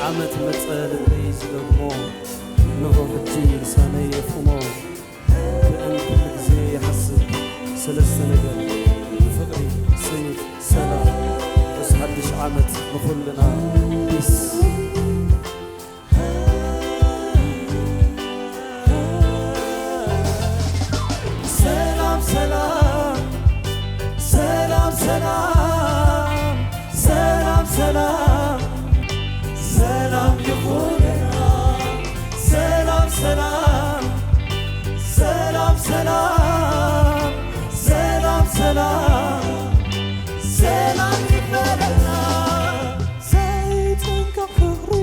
ዓመት መጸ ልበይ ዝደግሞ፣ እነሆ ሕጂ ልሳነይ የፍሞ። ብእን ኩሉ ግዜ ይሓስብ ሰለስተ ነገር፣ ፍቕሪ፣ ስኒት፣ ሰላም። ርሑስ ሓድሽ ዓመት ንኹልና። ፒስ። ሰላም ሰላም ሰላም ሰላም ሰላም ሰላም ሰላም ይኹንና። ሰላም ሰላም ሰላም ሰላም ሰላም ሰላም ሰላም ይበለና። ዘይጥንቀቕ ፍቕሪ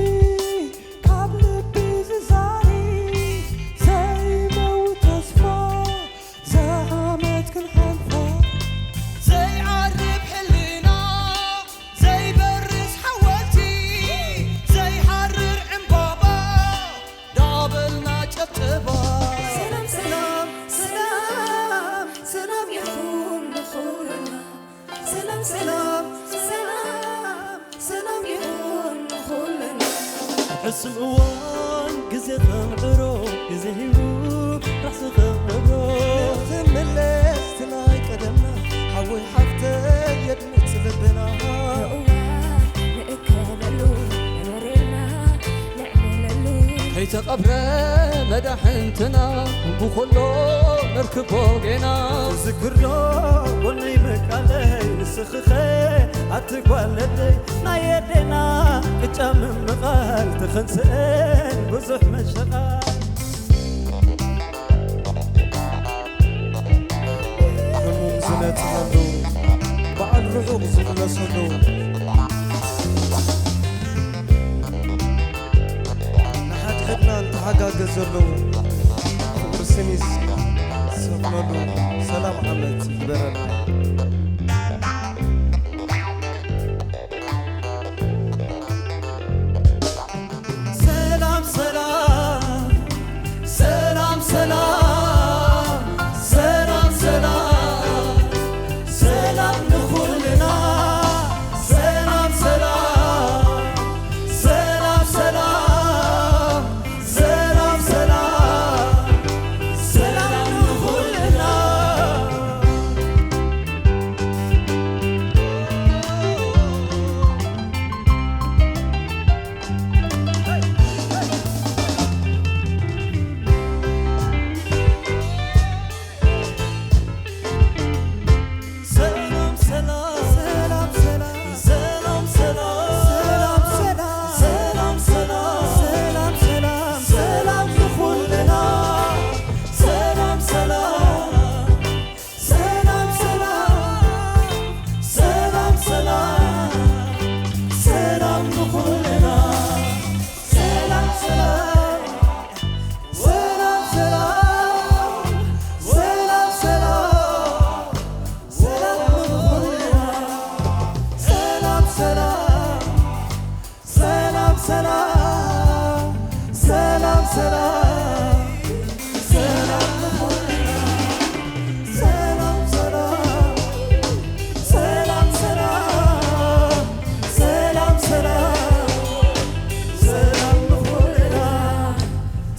ካብ ልቢ ዝዛሪ ዘይመውት ተስፋ፣ ዝዓመት ክንሓልፋ ዘይዓርብ ሕልና፣ ዘይበርስ ሓወልቲ፣ ዘይሃርር ዕምባባ፣ ዳበልና ጨብጨባ። ሰላም ሰላም ሰላም ሰላም ይኹን ንኹልና። ሰላም ሰላም ሰላም ሰላም ይኹን ንኹልና። ሕሱም እዋን ግዜ ከምዕሮ፣ ግዜ ሂቡ ራእሲ ከምዕብሮ። ንኽንምለስ እቲ ናይ ቀደምና፣ ሓወይ ሓፍተይ የድምፅ ልብና። ንእዋን ንእከለሉ፣ ንበሬልና ንዕለለሉ። ከይተቐብረ መዳሕንትና፣ ብኾሎ ነርክቦ ጌና። ዝክርዶ ጎነይ መቃለይ፣ ንስኽኸ ኣቲ ጓል ኣደይ። ናይ ኣዴና ቅጫ ምምቓል፣ ተኸንስአን ብዙሕ መሸቓል። ሕሙም ዝነጽሃሉ፣ በዓል ርሑቕ ዝምለሰሉ፣ ንሓድሕድና እንተሓጋገዘሉ፣ ፍቕሪ ስኒት ዝሰፍነሉ ሰላም ዓመት ይግበረልና። ሰላም ሰላም ሰላም ሰላም ሰላም ሰላም ሰላም ንኹልና። ሰላም ሰላም ሰላም ሰላም ሰላም ሰላም ሰላም ንኹልና። ሰላም ሰላም ሰላም ሰላም ሰላም ሰላም ሰላም ሰላም ሰላም ሰላም ሰላም ንኹልና። ሰላም ሰላም ሰላም ሰላም ሰላም ሰላም ሰላም ንኹልና። ሰላም ሰላም ሰላም ሰላም ሰላም ሰላም ንኹልና። ሰላም ሰላም ሰላም ሰላም ሰላም ሰላም ሰላም ንኹልና። ሰላም ሰላም ሰላም ሰላም ሰላም ሰላም ሰላም ንኹልና።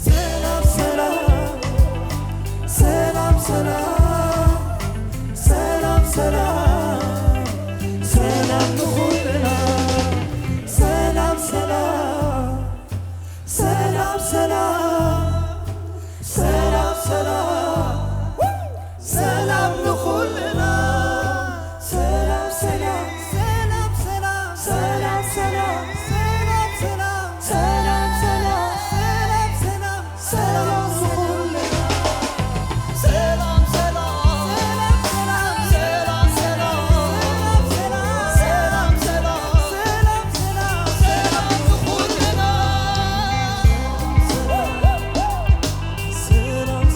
ሰላም ሰላም ሰላም ሰላም ሰላም ሰላም ሰላም ንኹልና። ሰላም ሰላም ሰላም ሰላም ሰላም ሰላም ሰላም ንኹልና። ሰላም ሰላም ሰላም ሰላም ሰላም ሰላም ሰላም ሰላም ሰላም ሰላም ሰላም ንኹልና። ሰላም ሰላም ሰላም ሰላም ሰላም ሰላም ሰላም ሰላም ሰላም ሰላም ንኹልና። ሰላም ሰላም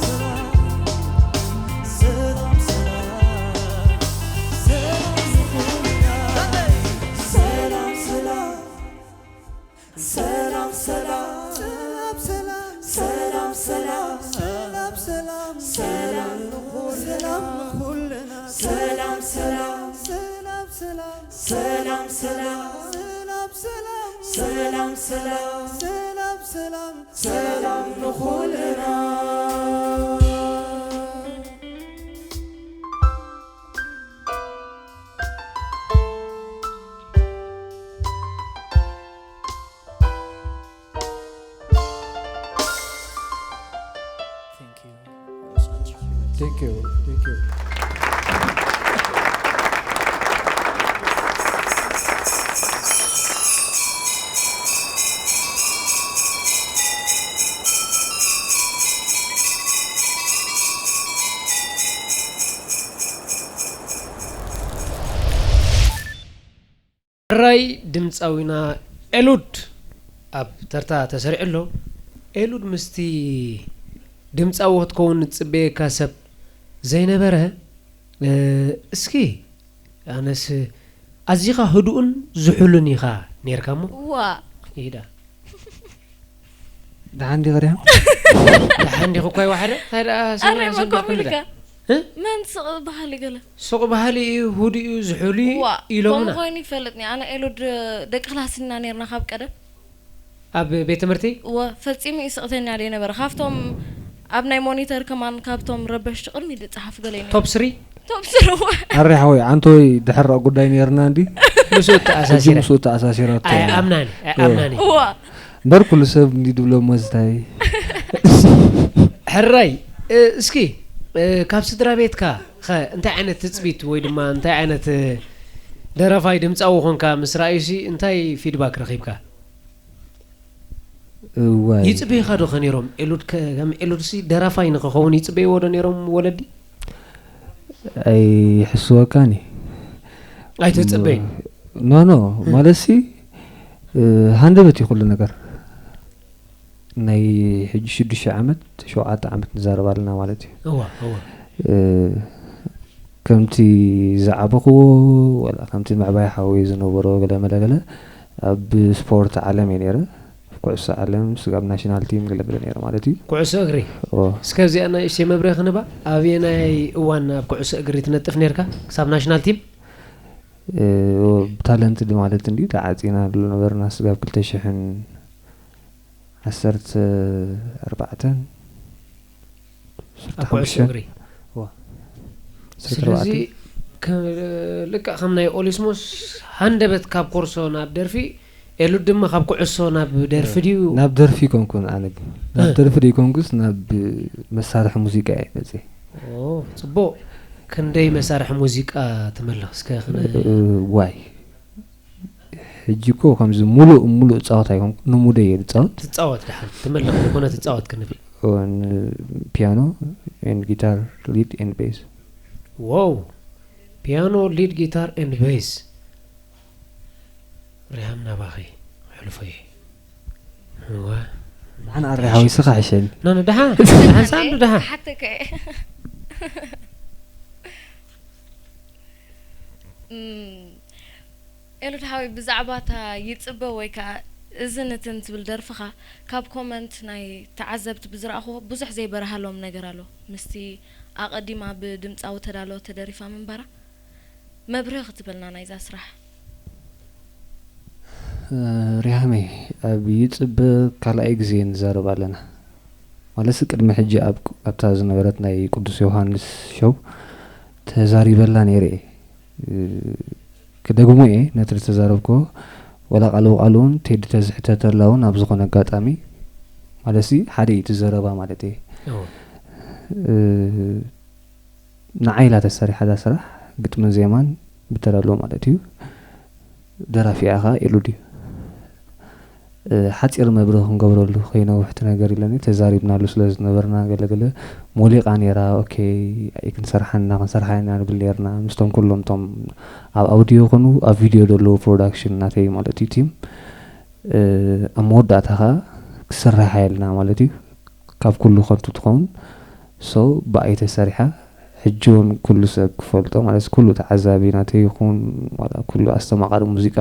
ሰላም ሰላም ሰላም ንኹልና። ሰላም ሰላም ሰላም ሰላም ሰላም ሰላም ሰላም ሰላም ሰላም ሰላም ንኹልና። ሰላም ሰላም ሰላም ሰላም ሰላም ሰላም ሰላም ሰላም ሰላም ሰላም ሰላም ሰላም ሰላም ንኹልና። Thank you. Thank you. Thank you. ሕራይ ድምፃዊና ኤሉድ ኣብ ተርታ ተሰሪዑ ኣሎ። ኤሉድ ምስቲ ድምፃዊ ክትከውን ዝፅበየካ ሰብ ዘይነበረ፣ እ፣ እስኪ ኣነስ ኣዚኻ ህዱእን ዝሑልን ኢኻ ኔርካ እሞ ዋ። ይዳ። ደሓን ዲኺ ሪሃም? ደሓን ዲኺ እኳ ይወሓደ? እንታይ ደኣ ሰብ ኣረ ሰብ መኮሚልካ? እ? መን ስቕ በሃሊ ገለ? ሱቕ በሃሊ እዩ፣ ህዱእ እዩ፣ ዝሑል እዩ ዋ፣ ኢሎምና። ከምኡ ኮይኑ ይፈልጥኒ። ኣነ ኤሉድ ደቂ ክላስ ኢና ኔርና ካብ ቀደም። ኣብ ቤት ትምህርቲ? እወ፣ ፈጺሙ ይስቕተኒ ኣደ ነበረ። ካብቶም ኣብ ናይ ሞኒተር ከማን ካብቶም ረበሽቲ ቅድሚ ዝጸሓፍ ገለ እዩ ነይሩ። ቶፕ ስሪ? ቶፕ ስሪ፣ እወ። ኣረ ሓወይ፣ ዓንቶይ ድሕር ጉዳይ ኔርና እንዲ። ምስኡ ተኣሳሲረ። ምስኡ ተኣሳሲራቶ። ኣይ፣ ኣምናኒ፣ ኣይ፣ እወ። ኣምናኒ። እወ። እምበር ኩሉ ሰብ እንዲ ድብሎ እሞ ዝታይ። ሕራይ፣ እ፣ እስኪ፣ እ፣ ካብ ስድራ ቤትካ ኸ እንታይ ዓይነት ትጽቢት ወይ ድማ እንታይ ዓይነት፣ እ፣ ደራፋይ ድምጻዊ ኾንካ ምስ ረኣዩሲ እንታይ ፊድባክ ረኺብካ? እዋይ። ይጽበዩኻ ዶ ኸ ነይሮም? ኤሉድ ከ-፣ ከም ኤሉድሲ ደራፋይ ንኽኸውን ይጽበይዎ ዶ ነይሮም ወለዲ? ኣይሕስወካን እዩ። ኣይተጸበይን? ኖ፣ ኖ፣ እ። ማለትሲ፣ እ፣ ሃንደበት እዩ ኩሉ ነገር። ናይ ሕጂ ሽዱሽተ ዓመት፣ ሸውዓተ ዓመት ንዛረብ ኣለና ማለት እዩ። እዋ፣ እዋ። እ፣ ከምቲ ዝዓበኽዎ፣ ወላ ከምቲ ምዕባይ ሓወይ ዝነበሮ ገለ መለ ገለ፣ ኣብ ስፖርት ዓለም እየ ነይረ። ኣብ ኩዕሶ ዓለም፣ ስጋብ ናሽናል ቲም ገለ ገለ ነይረ ማለት እዩ። ኩዕሶ እግሪ? እዎ። እስከ ኣብዚኣ ናይ እሽተይ መብርሂ ክንባ፣ ኣበየናይ እዋን ኣብ ኩዕሶ እግሪ ትነጥፍ ነይርካ? ክሳብ ናሽናል ቲም? እ፣ ብታለንት ማለት እንዲ ተዓጺናሉ ነበርና፣ ስጋብ ክልተ ሽሕን ዓሰርተ ኣርባዕተን፣ ዓሰርተ ሓሙሽተን። ኣብ ኩዕሶ እግሪ? እዋ። ዓሰርተ ኣርባዕተ። ስለዚ፣ ከ-፣ ልክዕ ከም ናይ ኦሊስሞስ ሃንደበት ካብ ኮርሶ ናብ ደርፊ፣ ኤሉድ ድማ ካብ ኩዕሶ ናብ ደርፊ ድዩ? ናብ ደርፊ ኣይኮንኩን ኣነ ግን። ናብ እ። ደርፊ ዘይኮንኩስ ናብ መሳርሒ ሙዚቃ እየ መፅየ። ኦ፣ ፅቡቕ። ክንደይ መሳርሒ ሙዚቃ ትመልኽ? እስከ ክነ- እ፣ ዋይ። ሕጂ እኮ ከምዚ ሙሉእ ሙሉእ እጻወት ኣይኮንኩ፣ ንሙደይ እየ ዝጻወት። ትጻወት ደሓን፣ ትመልኽ ዝኾነ ትጻወት ክንብል። እወ፣ ን-፣ ፒያኖ፣ ኤንድ ጊታር፣ ሊድ ኤንድ ቤዝ። ዋው! ፒያኖ፣ ሊድ ጊታር ኤንድ ቤዝ። ሪሃም ናባኺ፣ ሕሉፈይ። እወ። ደሓን ኣረ ሓዊስኻ ሕሸኒ። ኖ፣ ኖ፣ ደሓን፣ ደሓን፣ ሳንዱ፣ ደሓን። ሓተከ። እም፣ ኤሉድ ሓወይ፣ ብዛዕባ እታ ይጽበ ወይ ከኣ እዝን እትን ትብል ደርፍኻ፣ ካብ ኮመንት ናይ ተዓዘብቲ ብዝረኣኽዎ ብዙሕ ዘይበርሃሎም ነገር ኣሎ። ምስቲ ኣቐዲማ ብድምጻዊ ተዳሎ ተደሪፋ ምንባራ፣ መብርሂ ክትበልና ናይዛ ስራሕ። እ፣ ሪሃመይ፣ ኣብ ይጽበ ካልኣይ ግዜ ንዛረብ ኣለና። ማለትሲ ቅድሚ ሕጂ ኣብ፣ ኣብታ ዝነበረት ናይ ቅዱስ ዮሃንስ ሾው ተዛሪበላ ነይረ እየ። እ፣ ክደግሞ እየ ነቲ ዝተዛረብክዎ፣ ወላ ቃል ብቃል እውን ቴዲ ተዝሕተተላ እውን ኣብ ዝኾነ ኣጋጣሚ፣ ማለትሲ ሓደ እዩ እቲ ዘረባ ማለት እየ። እዎ። እ፣ ንዓይ ኢላ ተሰሪሓ እዛ ስራሕ፣ ግጥምን ዜማን ብተዳልኦ ማለት እዩ። ደራፊኣ ኸኣ ኤሉድ እዩ። እ፣ ሓጺር መብርሂ ክንገብረሉ ከይነውሕ እቲ ነገር ኢለኒ፣ ተዛሪብናሉ ስለ ዝነበርና ገለ ገለ ሞሊቓ ነይራ። ኦኬ፣ ኣይክንሰርሓን ኢና፣ ክንሰርሓ ኢና ንብል ነይርና። ምስቶም ኩሎም እቶም ኣብ ኣውዲዮ ይኹኑ ኣብ ቪድዮ ዘለዉ ፕሮዳክሽን ናተይ ማለት እዩ ቲም፣ እ፣ ኣብ መወዳእታ ኸኣ ክስራሕ ኢልና ማለት እዩ። ካብ ኩሉ ከንቱ ትኸውን። ሶ ብኣይ ተሰሪሓ፣ ሕጂ እውን ኩሉ ሰብ ክፈልጦ፣ ማለት ኩሉ ተዓዛቢ ናተይ ይኹን ዋላ ኩሉ ኣስተማቓሪ ሙዚቃ፣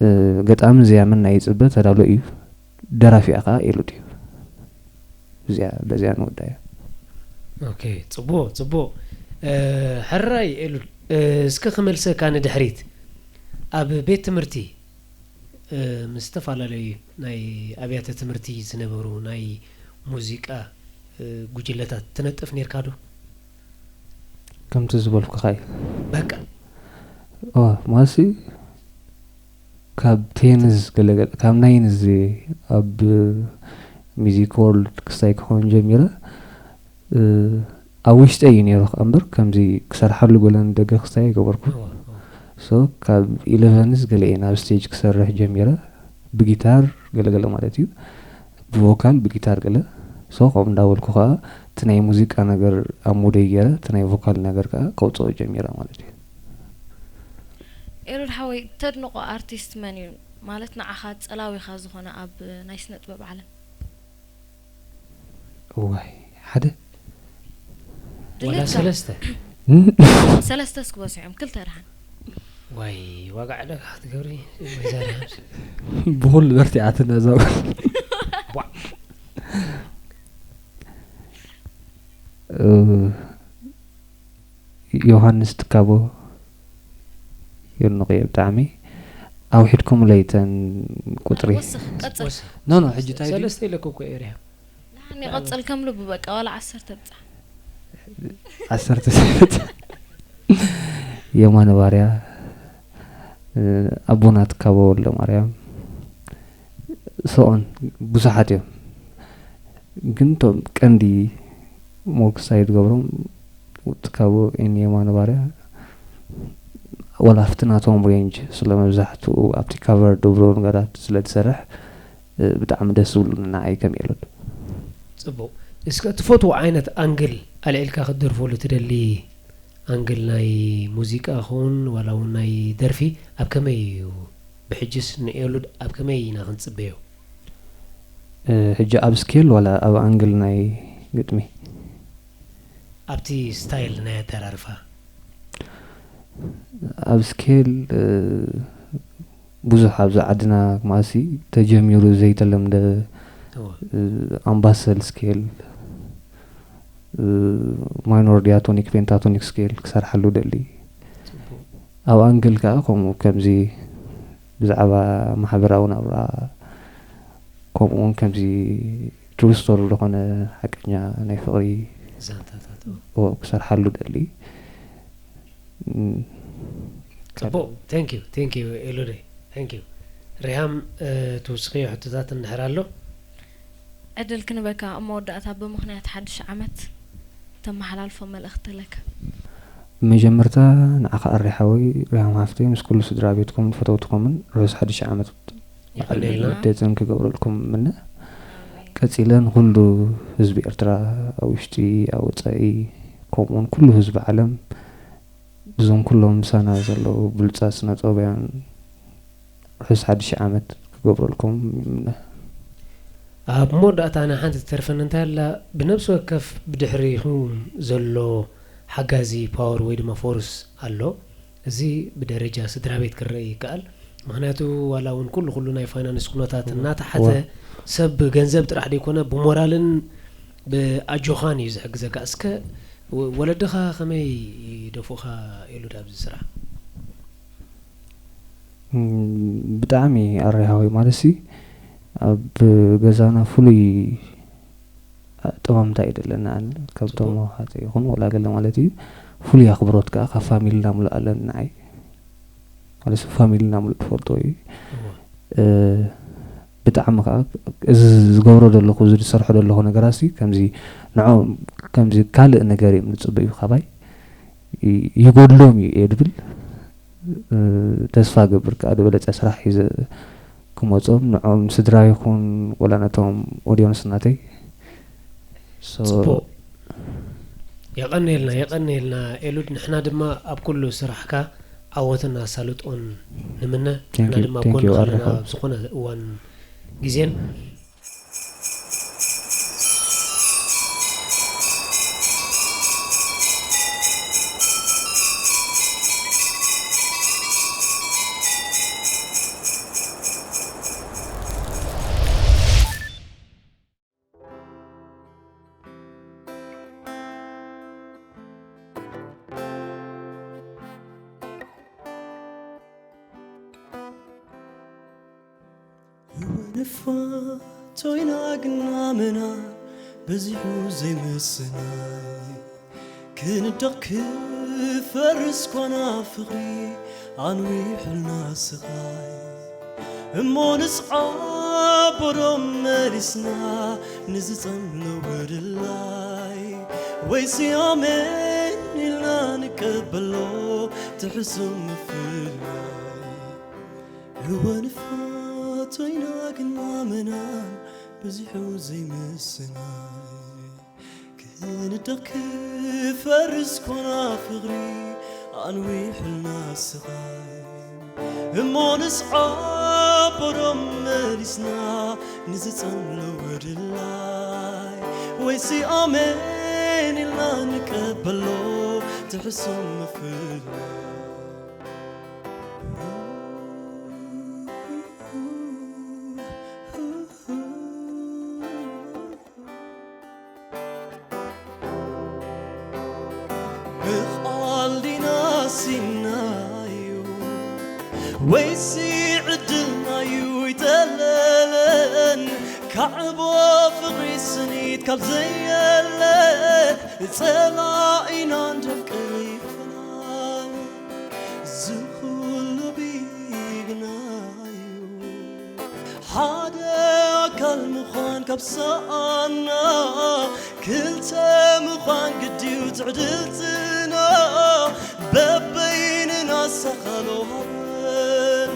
እ፣ ገጣምን ዘያምን ናይ ይጽበ ተዳሎ እዩ። ደራፊኣ ከኣ ኤሉድ እዩ። እዚኣ፣ በዚኣ ንወዳእያ። ኦኬ፣ ጽቡቕ፣ ጽቡቕ። እ፣ ሕራይ ኤሉድ፣ እ፣ እስከ ክመልሰካ ንድሕሪት። ኣብ ቤት ትምህርቲ እ፣ ምስ ዝተፈላለዩ ናይ ኣብያተ ትምህርቲ ዝነበሩ ናይ ሙዚቃ፣ እ፣ ጉጅለታት ትነጥፍ ኔርካ ዶ? ከምቲ ዝበልኩኻ እዩ። በቃ። ኦ፣ ማሲ ካብ ቴንዝ ገለገለ፣ ካብ ናይንዝ ኣብ ሚዚክ ወርልድ ክስታይ ክኸውን ጀሚረ። እ፣ ኣብ ውሽጠይ እዩ ነይሩ እምበር፣ ከምዚ ክሰርሓሉ ገለ ንደገ ክስታይ ኣይገበርኩ። እወ፣ እወ። ሶ ካብ ኢለቨንስ ገለ እየ ናብ ስቴጅ ክሰርሕ ጀሚረ፣ ብጊታር ገለገለ ማለት እዩ፣ ብቮካል ብጊታር ገለ። ሶ ከምኡ እንዳበልኩ ከዓ እቲ ናይ ሙዚቃ ነገር ኣብ ሙደይ ገይረ፣ እቲ ናይ ቮካል ነገር ከዓ ከውፅኦ ጀሚረ ማለት እዩ። ኤሮድ ሓወይ፣ ተድንቆ ኣርቲስት መን እዩ? ማለት ንዓኻ ጸላዊኻ ዝኾነ ኣብ ናይ ስነ ጥበብ ዓለም? እዋይ፣ ሓደ ዋላ ድሌትካ ሰለስተ። ሰለስተ እስኪ በዝሖም፣ ክልተ ደሓን። ዋይ፣ ዋጋ ዕዳጋ ክትገብሪ ወይ ዛሬ ሃምሳ። ብኹሉ በርቲዓትና እዛ ጓል። ቧዕ። እ፣ ዮሃንስ ትካቦ የድንቆ እየ ብጣዕሚ። ኣውሒድኩምለይ እተን ቁፅሪ። ወስኽ፣ ቀጽል። ወስኽ። ኖ፣ ኖ፣ ሕጂ እንታይ ድዩ? ሰለስተ ኢለኩ እኮ ኤርያ። ንሓኒ ቀጽል ከም ልቡ በቃ፣ ዋላ ዓሰርተ ብጻሕ። ዓሰርተ ሰለስተ። የማነ ባርያ፣ እ፣ ኣቦና ትካቦ ወልደ ማርያም፣ ሶኦን ብዙሓት እዮም። ግን እቶም ቀንዲ ሞር ክሳይድ ገብሮም ትካቦ ኤን የማነ ባርያ፣ ወላ ኣብቲ ናቶም ሬንጅ ስለ መብዛሕትኡ ኣብቲ ካቨር ድብሎ ነገራት ስለ ትሰርሕ፣ እ፣ ብጣዕሚ ደስ ዝብሉኒ ንዓይ ከም ኤሎድ። ጽቡቕ። እስከ ትፈትዎ ዓይነት ኣንግል ኣልዒልካ ክትደርፈሉ ትደሊ? ኣንግል ናይ ሙዚቃ ኹን ዋላ እውን ናይ ደርፊ ኣብ ከመይ እዩ? ብሕጅስ ንኤሉድ ኣብ ከመይ ኢና ክንጽበዮ? እ፣ ሕጂ ኣብ ስኬል ዋላ ኣብ ኣንግል ናይ ግጥሚ? ኣብቲ ስታይል ናይ ኣደራርፋ። ኣብ ስኬል፣ እ፣ ብዙሕ ኣብዚ ዓድና ማሲ ተጀሚሩ ዘይተለምደ፣ እወ። እ፣ ኣምባሰል ስኬል፣ እ፣ ማይኖር ዲያቶኒክ ፔንታቶኒክ ስኬል ክሰርሓሉ ደሊ። ጽቡቕ። ኣብ ኣንግል ከዓ ከምኡ ከምዚ ብዛዕባ ማሕበራዊ ናብራ፣ ከምኡ እውን ከምዚ ትሩ ስቶሪ ዝኾነ ሓቀኛ ናይ ፍቕሪ ዛንታታት። ኦ፣ ክሰርሓሉ ደሊ። እም፣ ጽቡቕ። Thank you, thank you ኤሉደይ። Thank you። ሪሃም፣ እ፣ ትውስኽዮ ሕቶታት እንድሕር ኣሎ? ዕድል ክንበካ ኣብ መወዳእታ ብምኽንያት ሓድሽ ዓመት ተመሓላልፎ መልእኽቲ ኣለካ? መጀመርታ ንዓኻ ኣሪ ሓወይ ሪሃም ሃፍተይ ምስ ኩሉ ስድራ ቤትኩምን ፈተውትኩምን ርሑስ ሓድሽ ዓመት በዓል ይቐንየልና። ልደትን ክገብረልኩም እምነ። ቀጺለ ንኹሉ ህዝቢ ኤርትራ ኣብ ውሽጢ ኣብ ወጻኢ ከምኡውን ኩሉ ህዝቢ ዓለም እዞም ኩሎም ምሳና ዘለዉ ብሉጻት ስነ ጥበባውያን ርሑስ ሓድሽ ዓመት ክገብረልኩም ይምነ። ኣብ መወዳእታ ናይ ሓንቲ ትተርፈኒ እንታይ ኣላ? ብነብሲ ወከፍ ብድሕሪኹም ዘሎ ሓጋዚ ፓወር ወይ ድማ ፎርስ ኣሎ። እዚ ብደረጃ ስድራ ቤት ክረአ ይከኣል። ምኽንያቱ ዋላ እውን ኩሉ ኩሉ ናይ ፋይናንስ ኩነታት እናተሓተ ሰብ ብገንዘብ ጥራሕ ደይኮነ ብሞራልን ብኣጆኻን እዩ ዝሕግዘካ። እስከ ወ-፣ ወለድኻ ከመይ ይደፉኻ ኤሉድ ኣብዚ ስራሕ? እም፣ ብጣዕሚ ኣሪሃዊ ማለት ሲ ኣብ ገዛና ፍሉይ ኣጠማምታ እዩ ዘለና። ኣነ ካብቶም ጽቡቕ። ኣሓተ ይኹን ወላ ገለ ማለት እዩ ፍሉይ ኣኽብሮት ከዓ ካብ ፋሚልና ሙሉእ ኣለኒ ንዓይ። ማለት ሲ ፋሚልና ሙሉእ ትፈልጦ እዩ። እወ። እ፣ ብጣዕሚ ከዓ እዚ ዝገብሮ ዘለኹ፣ እዚ ዝሰርሖ ዘለኹ ነገራት ሲ ከምዚ ንዖም ከምዚ ካልእ ነገር እዮም ዝጽበዩ ካባይ። ይ-፣ ይጎድሎም እዩ እየ ድብል። እ፣ ተስፋ ገብር ከዓ ዝበለጸ ስራሕ ሒዘ ክመጾም ንዖም ስድራ ይኹን ወላ ነቶም ኦድዮንስ ናተይ። ሶ፣ ጽቡቕ። የቐንየልና፣ የቐንየልና ኤሉድ። ንሕና ድማ ኣብ ኩሉ ስራሕካ ዓወትን ኣሳልጦን ንምነ። ንሕና Thank you, ድማ thank you፣ ጎንኻ ኣለና ኣረኻ። ኣብ ዝኾነ እዋን ግዜን። ንፋቶ ኢና ግና መና በዚሑ ዘይምስናይ፣ ክንደቕ ክፈርስ ኳና ፍቕሪ ኣንዊሑልና ስቓይ። እሞ ንስዓቦ ዶ መሊስና ንዝጸንሎ ድላይ፣ ወይሲ ኣሜን ኢልና ንቀበሎ ትሕሱም ምፍላይ? እወ ንፋቶ ኢና ግና መናን በዚሑ ዘይምስናይ፣ ክንደቕ ክፈርስ ኮና ፍቕሪ ኣንዊሑልና ስቓይ። እሞ ንስዓቦ ዶ መሊስና ንዝጸንሎ ድላይ፣ ወይሲ ኣሜን ኢልና ንቀበሎ ትሕሱም ምፍላይ? ብቓል ዲና ሲናዩ፣ ወይሲ ዕድልናዩ ይጠለለን? ካዕቦ ፍቕሪ ስኒት ካብ ዘየለ፣ ጸላኢና እንደብ ቀይፍና ዝኹሉ ቢግናዩ። ሓደ ኣካል ምዃን ካብ ሰኣና፣ ክልተ ምዃን ግድዩ ትዕድልትና፣ በበይንና ሰኻሎ ሃበን።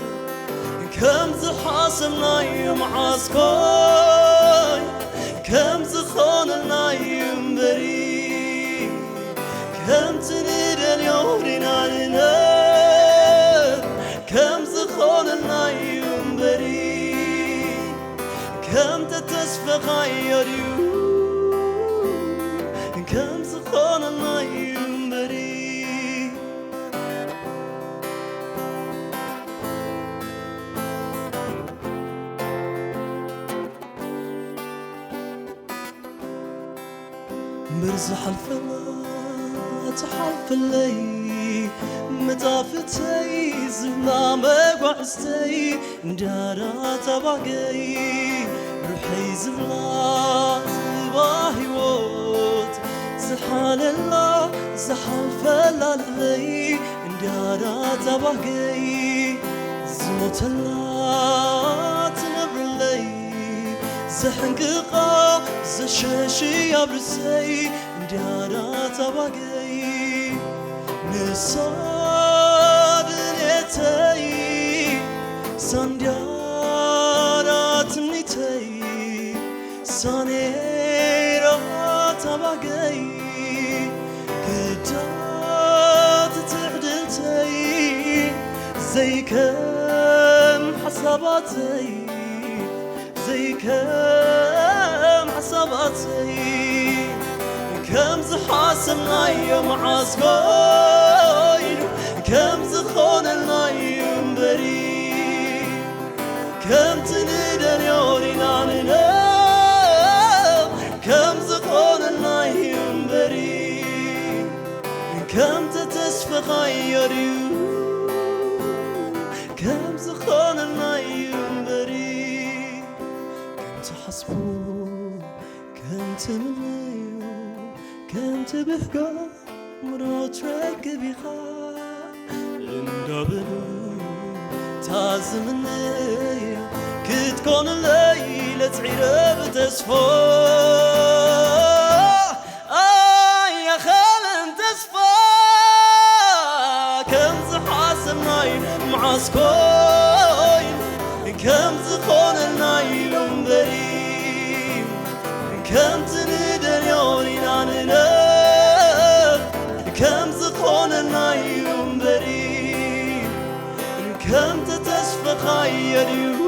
ከም ዝሓሰብናዮ መዓስ ኮይ፣ ከም ዝኾነልናዩ እምበሪ፣ ከምቲ ንደልዮ ዲና ንነብ፣ ከም ዝኾነልናዩ እምበሪ፣ ከም ተተስፈኻዮ ድዩ፣ ከም ዝኾነልናዩ እምበሪ። እምበር ዝሓልፈላ ትሓልፈለይ፣ መጣፍእተይ ዝብላ መጓዕዝተይ፣ እንድያዳ ታባገይ ርሑይ ዝብላ ዝባ ህይወት ዝሓለላ ዝሓልፈላ ልዕለይ፣ እንድያዳ ታባገይ ዝሞተላ ትነብረለይ፣ ዘሕንቅቓ ዘሸሽያ ኣብ ርእሰይ፣ እንድያዳ ታባገይ ንሳ ድሌተይ፣ ሳንድያዳ ትምኒተይ፣ ሳኔራ ታባገይ፣ ግዳት ትዕድልተይ፣ ዘይከም ሓሳባተይ፣ ዘይከም ሓሳባተይ፣ ከም ዝሓሰብናዮ መዓስ ኮይኑ፣ ከም ዝኾነልናዩ እምበሪ፣ ከምቲ ንደልዮ ዲና ንነብ፣ ከም ዝኾነልናዩ እምበሪ፣ ከም ተተስፈኻዮ ድዩ፣ ከም ዝኾነልናዩ እምበሪ፣ ከም ትሓስቦ፣ ከም ትምነዮ፣ ከም ትብህጎ፣ ምሮ ትረክብ ኢኻ እንዳበሉ፣ እታ ዝምነያ ክትኮንለይ ኢለ ጽዒረ ብተስፋ። ኣያኸለን ተስፋ፣ ከም ዝሓሰብናዩ መዓስ ኮይኑ፣ ከም ዝኾነልናዩ እምበሪ፣ ከምቲ ንደልዮ ዲና ንነብ፣ ከም ዝኾነልናዩ እምበሪ፣ ከም ተተስፈኻዮ ድዩ፣